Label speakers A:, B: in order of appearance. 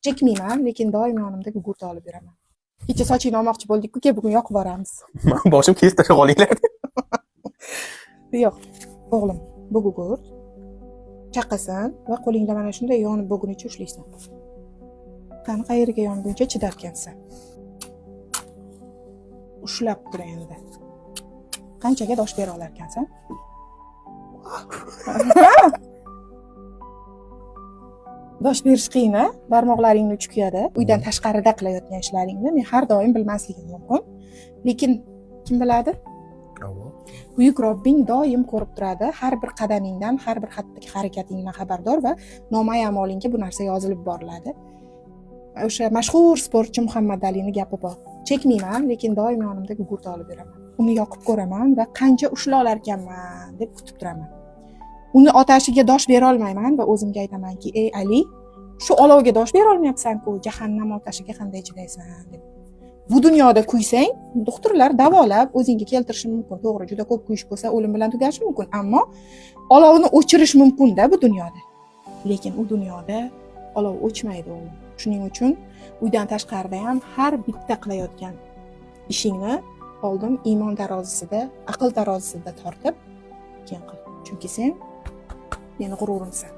A: Chekmayman, lekin doim yonimda gugurt olib yuraman. Kecha sochingni olmoqchi bo'ldik-ku, kel, bugun yoqib boramiz.
B: Boshim kesib tashlab olinglar.
A: Yo'q, o'g'lim, bu gugurt. Chaqasan va qo'lingda mana shunday yonib bo'lgunicha ushlaysan. Qani, qayerga yonguncha chidarkansan. Ushlab tur endi. Qanchaga dosh bera olarkansan? Dosh berish qiyin, a? Barmoqlaringni uchi kuyadi. Uydan tashqarida qilayotgan ishlaringni men har doim bilmasligim mumkin. Lekin kim biladi? Buyuk Robbing doim ko'rib turadi. Har bir qadamingdan, har bir xatti harakatingdan xabardor va nomai amolingga bu narsa yozilib boriladi. O'sha mashhur sportchi Muhammad Alini gapi bor. Chekmayman, lekin doim yonimda gugurt olib yuraman. Uni yoqib ko'raman va qancha ushla olarkanman deb kutib turaman. Uni otashiga dosh bera olmayman va o'zimga aytamanki, ey Ali, shu olovga dosh bera olmayapsan-ku, jahannam otashiga qanday chidaysan deb. Bu dunyoda kuysang, doktorlar davolab o'zingga keltirishi mumkin. To'g'ri, juda ko'p kuyish bo'lsa, o'lim bilan tugashi mumkin, ammo olovni o'chirish mumkin-da bu dunyoda. Lekin u dunyoda olov o'chmaydi o'g'lim. Shuning uchun uydan tashqarida ham har bitta qilayotgan ishingni oldin iymon tarozisida, aql tarozisida tortib, keyin qil. Chunki sen meni g'ururimsan.